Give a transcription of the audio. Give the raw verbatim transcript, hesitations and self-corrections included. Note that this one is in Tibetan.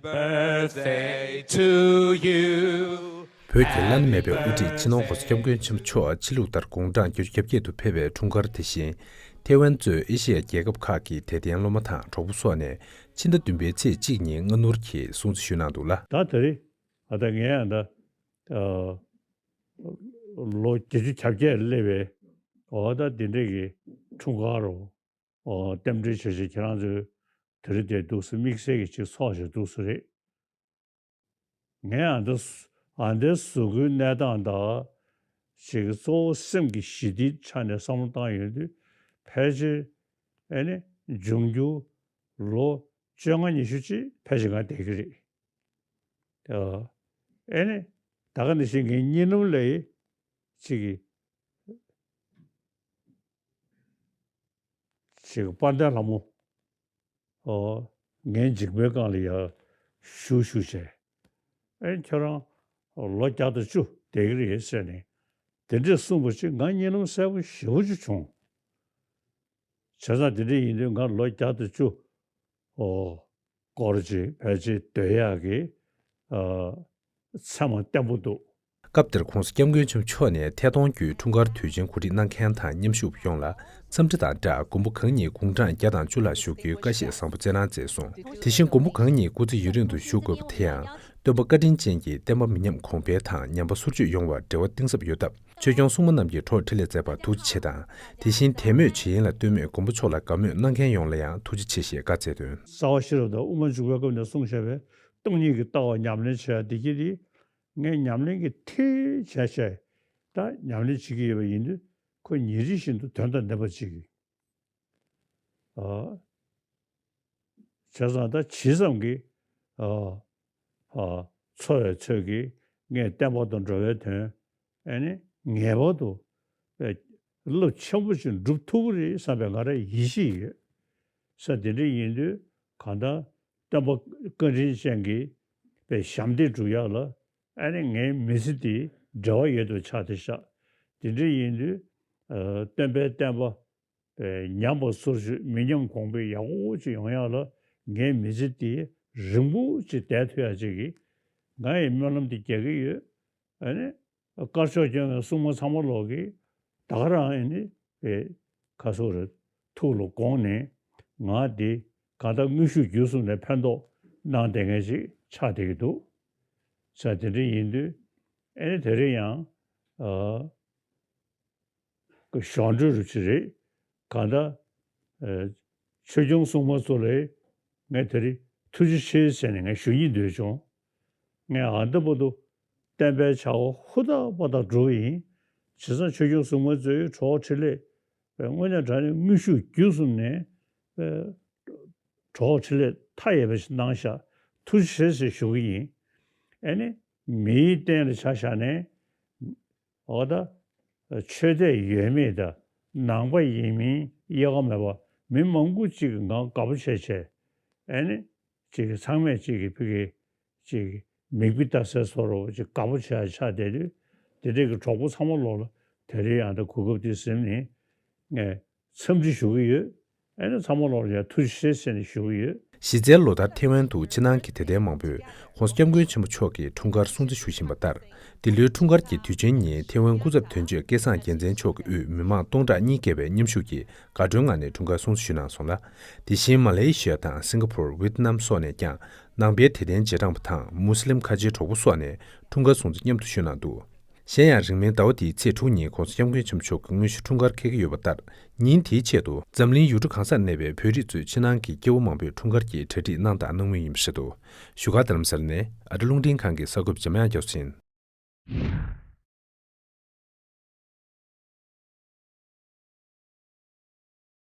Birthday to you. བོད་ཀྱི་བླ་ན་མེད་པའི་དབུ་ཁྲིད་སྤྱི་ནོར་༧གོང་ས་༧སྐྱབས་མགོན་ཆེན་པོ་མཆོག་ཕྱི་ལུགས་ལྟར་དགུང་གྲངས་བརྒྱད་ཅུ་གྱ་བརྒྱད་དུ་ཕེབས་པའི་འཁྲུངས་སྐར་དེ་བཞིན། ཐེ་ཝན་གཙོས་ཨེ་ཤེ་ཡ་རྒྱལ་ཁབ་ཁག་གི་དད་ལྡན་སློབ་མ་དང་གྲོགས་པོ་སོགས་ནས་ཕྱི་ཟླ་བདུན་པའི་ཚེས་གཅིག་ཉིན་སྔ་སྣུར་གྱིས་སྲུང་བརྩི་ཞུས་གནང་འདུག་ལ། ད་དེ་རིང་ཨ་ད་ངས་ཨ་ད་ཨ་ལོ་བརྒྱད་ཅུ་གྱ་བརྒྱད་སླེབས་པའི་ཨོ་ད་འདི་འདྲས་ཀྱི་འཁྲུངས་སྐར་རོ། ཨོ་རྟེན་འབྲེལ་བྱེད་ཆེད་ཁྱེད་རང་ཚོས་དེ་རིང་དེ་འདུག་སེ་དམིགས་བསལ་གྱི་ཅིག་ཚོགས་བྱེད་འདུག་སེ་རེད། ངས་ཨ་འདི་ཨ་འདི་གཟུགས་པོའི་གནས་སྟངས་དང་ཅིག་གཙོ་བོ་སེམས་ཀྱི་ཞི་བདེའི་ཆ་ནས་བསམ་བློ་བཏང་ཡོང་དུས་ཕལ་ཆེར་ཨེ་ནི་འབྱུང་འགྱུར་ལོ་བཅོ་ལྔ་ཉི་ཤུ་ཅིག་ཕལ་ཆེར་ང་བསྡད་ཀྱི་རེད། ཨེ་ནི་ད་ག་ནང་བཞིན་ངའི་གཉིད་ལམ་ལ་ཅིག་གི་ཅིག་དཔལ་ལྡན་ལྷ་མོ། ཨོ། ངའི་མཇིང་པའི་སྒང་ལ་ཡར་བཞུགས་བཞུགས་བྱས། ཨེ་ཁྱོད་རང་ལོ་བརྒྱ་དང་བཅུ་བསྡད་ཀྱི་རེད་ཟེར་ནས། དེ་འདྲས་གསུངས་པ་ཅིག་ང་གཉིད་ལམ་གསལ་པོ་ཞེ་པོ་ཅིག་བྱུང་། བྱས་ཙང་དེ་འདྲས་ཡིན་དུས་ང་ལོ་བརྒྱ་དང་བཅུ། ཨོ། སྐོར་ཅིག་ཕལ་ཆེར་སྡོད་ཡག་གི་ཨ་ཚད་མ་བརྟན་པོ་འདུག་སྐབས་དེར་༧གོང་ས་༧སྐྱབས་མགོན་ཆེན་པོ་མཆོག་ནས་ཐད་གཏོང་བརྒྱུད་འཁྲུངས་སྐར་དུས་ཆེན་གོ་སྒྲིག་གནང་མཁན་དང་མཉམ་ཞུགས་ཡོངས་ལ་འཚམས་འདྲི་དང་སྦྲགས་མགོན་པོ་གང་ཉིད་དགུང་གྲངས་བརྒྱ་དང་བཅུ་ལ་བཞུགས་རྒྱུའི་བཀའ་བཞེས་བཟང་པོ་སྩལ་གནང་མཛད་སོང་། དེ་བཞིན་མགོན་པོ་གང་ཉིད་སྐུ་ཚེ་ཡུན་རིང་དུ་བཞུགས་དགོས་པ་དེ་ཡང་སྟོན་པ་བཀའ་དྲིན་ཅན་གྱིས་བསྟན་པ་མི་ཉམས་གོང་འཕེལ་དང་ཉམས་པ་སོར་ཆུད་ཡོང་བར་འབྲེལ་བ་གཏིང་ཟབ་ཡོད་སྟབས། ཆོས་སྐྱོང་སྲུང་མ་རྣམས་ཀྱི་གྲོགས་འཕྲིན་ལས་མཛད་པར་ཐུགས་རྗེ་ཆེ་དང་། དེ་བཞིན་དད་མོས་བྱེད་ཡུན་ལ་ལྟོས་མེད་མགོན་པོ་མཆོག་ལ་དགའ་མོས་གནང་མཁན་ཡོངས་ལ་ཡང་ཐུགས་རྗེ་ཆེ་ཞེས་བཀའ་སྩལ་དོན། རྩ་བ་ཤེས་རབ་དང་དབུ་མ་འཇུག་པའི་སྐབས་ནས་གསུངས་བཞག་པའི་སྟོང་ཉིད་ཀྱི་ལྟ་བ་ཉམས་ལེན་བྱེད་ཡ་འདི་གྱིས་འདི། ངས་ཉམས་ལེན་གྱི་མཐིལ་བྱས་བྱས་ད་ཉམས་ལེན་བྱེད་ཀྱི་ཡོད་པ་ཡིན་དུས་ཁོ་ཉིན་རེ་བཞིན་དུ་དོན་དང་ལྡན་པ་ཅིག་གིས། ཨ། བྱས་ཙང་ད་ཇི་ཙམ་གྱིས་ཨ་ཨ་འཚོ་བའི་ཚོད་ཀྱིས་ངས་བསྟན་པ་དང་འགྲོ་བའི་དོན་ཨེ་ནི་ངེས་པར་དུ་ཨེ་རླབས་ཆེན་པོ་ཞིག་འགྲུབ་ཐུབ་ཀྱི་རེད་བསམ་པའི་ང་རང་ཡིད་ཆེས་ཡོད་ས། དེ་འདྲ་ཡིན་དུས་གང་ལྟར་སྟོན་པ་བཀའ་དྲིན་ཅན་གྱི་པའི་ཞབས་འདེགས་སྒྲུབ་ཡག་ལ་ཨེ་ནི་ངའི་མི་ཚེ་འདི་འབྲེལ་བ་ཡོད་དུ་ཆགས་བསྡད་ཤག་དེ་འདྲ་ཡིན་དུས་ཨ་སྟོན་པའི་བསྟན་པ། ཉམས་པ་སོར་ཆུད་མི་ཉམས་གོང་འཕེལ་ཡག་པོ་ཅིག་ཡོང་ཡག་ལ་ངའི་མི་ཚེ་འདི་རིང་པོ་ཅིག་བསྡད་ཐུབ་ཡག་ཅིག་གི་ང་ཡི་སྨོན་ལམ་འདི་རྒྱག་གི་ཡོད། ཨ་ནི་དཀར་ཕྱོགས་སྐྱོང་བའི་སྲུང་མ་ཚང་མ་ལོག་གིས་ད་ག་རང་ཨ་ནི་ཁ་སོ་རེ་ཐུགས་ལ་དགོངས་ནས་ང་འདི་གང་ལྟར་དངོས་ཤུགས་བརྒྱུད་གསུམ་ནས་ཕན་ཐོགས་གནང་བསྡད་མཁན་ཅིག་ཆགས་བསྡད་ཀྱི་འདུག་ས། དེ་འདྲ་ཡིན་དུས་ཨ་ནི་དེ་རིང་ཡང་ཨ། གི་གཞུང་འབྲེལ་རུ་ཅི་རེད། གང་ལྟར་ཨེ་ཆོས་སྐྱོང་སྲུང་མ་ཚོ་ལ་ངས་དེ་རིང་ཐུགས་རྗེ་ཆེ་ཟེར་ནས་ངས་ཞུ་སྙིང་འདོད་བྱུང་། ངས་ཨ་འདི་བར་དུ་བསྟན་པའི་བྱ་བ་ཧུར་ཐག་པ་ཐག་སྒྲུབ་ཡིན། བྱས་ཙང་ཆོས་སྐྱོང་སྲུང་མ་ཚོའི་གྲོགས་འཕྲིན་ལས་པའི་དངོས་གནས་དྲང་གནས་དངོས་ཤུགས་བརྒྱུད་གསུམ་ནས་པའི་གྲོགས་འཕྲིན་ལས་མཐའ་ཡས་པ་ཞིག་གནང་ཤག་ཐུགས་རྗེ་ཆེ་ཟེར་ཞུ་གི་ཡིན། ཨེ་ནི་མིའི་སྟེང་ལ་ཆ་བཞག་ནས། འོ་ད། ཆོས་དད་ཡོད་མེད་དང་ནང་པ་ཡིན་མིན་དབྱེ་བ་མེད་པར་མི་མང་པོ་གཅིག་གིས་ང་དགའ་པོ་བྱས་བྱས་ཨེ་ནི་གཅིག་གིས་ཚང་མས་གཅིག་གིས་ཕ་གི་གཅིག་གིས་མིག་དཔེ་ལྟ་སའི་བཟོ་འདྲ་བོ་གཅིག་དགའ་པོ་བྱས་ཆགས་བསྡད་དུས་དེ་འདྲས་ཀྱི་གྲོགས་པོ་ཚང་མ་ལོག་ལ་དེ་རིང་ཡང་ད་གོ་སྐབས་དེ་ཟིན་ནས་ངས་འཚམས་འདྲི་ཞུ་གི་ཡོད། ཨེ་ནི་ཚང་མ་ལོག་ལ་ཡང་ཐུགས་རྗེ་ཆེ་ཟེར་ནས་ཞུ་གི་ཡོད། གཞི་རྩའི་ལོ་ལྟར་ཐེ་ཝན་དུ་ཕྱི་ནང་གི་དད་ལྡན་མང་པོས་༧གོང་ས་༧སྐྱབས་མགོན་ཆེན་པོ་མཆོག་གི་འཁྲུངས་སྐར་སྲུང་བརྩི་ཞུ་བཞིན་པ་ལྟར། འདི་ལོའི་འཁྲུངས་སྐར་གྱི་དུས་ཆེན་ཉིན་ཐེ་ཝན་སྐུ་ཚབ་དོན་གཅོད་སྐལ་བཟང་རྒྱལ་མཚན་མཆོག་གི་དབུས་མི་མང་སྟོང་ཕྲག་གཉིས་བརྒལ་བས་མཉམ་ཞུགས་ཀྱིས་དགའ་སྤྲོའི་ངང་ནས་འཁྲུངས་སྐར་སྲུང་བརྩི་ཞུས་གནང་སོང་ལ། དེ་བཞིན་མ་ལེ་ཤི་ཡ་དང་སིང་ག་པུར། ཝེ་ཏི་ནམ་སོགས་ནས་ཀྱང་ནང་པའི་དད་ལྡན་རྗེས་འབྲང་པ་དང་མུ་སི་ལིམ་ཁ་ཆེའི་གྲོགས་པོ་སོགས་ནས་འཁྲུངས་སྐར་སྲུང་བརྩི་མཉམ་དུ་ཞུས་གནང་འདུག་གཞན་ཡང་རིང་མིན་ཟླ་བ་འདིའི་ཚེས་དྲུག་ཉིན་༧གོང་ས་༧སྐྱབས་མགོན་ཆེན་པོ་མཆོག་གི་དངོས་གཞིའི་འཁྲུངས་སྐར་འཁེལ་གྱི་ཡོད་པ་ལྟར། ཉིན་དེའི་ཆེད་དུ་འཛམ་གླིང་ཡུལ་གྲུ་གང་སར་གནས་པའི་བོད་རིགས་གཙོས་ཕྱི་ནང་གི་སྐྱེ་བོ་མང་པོས་འཁྲུངས་སྐར་གྱི་གྲ་སྒྲིག་གནང་དང་གནང་མུས་ཡིན་པ་རེད་འདུག་བཞུགས་སྒར་རྡ་རམ་ས་ལ་ནས་ཨ་རི་རླུང་འཕྲིན་ཁང་གི་གསར་འགོད་པ་འཇམ་དབྱངས་རྒྱ་མཚོ་ཡིན།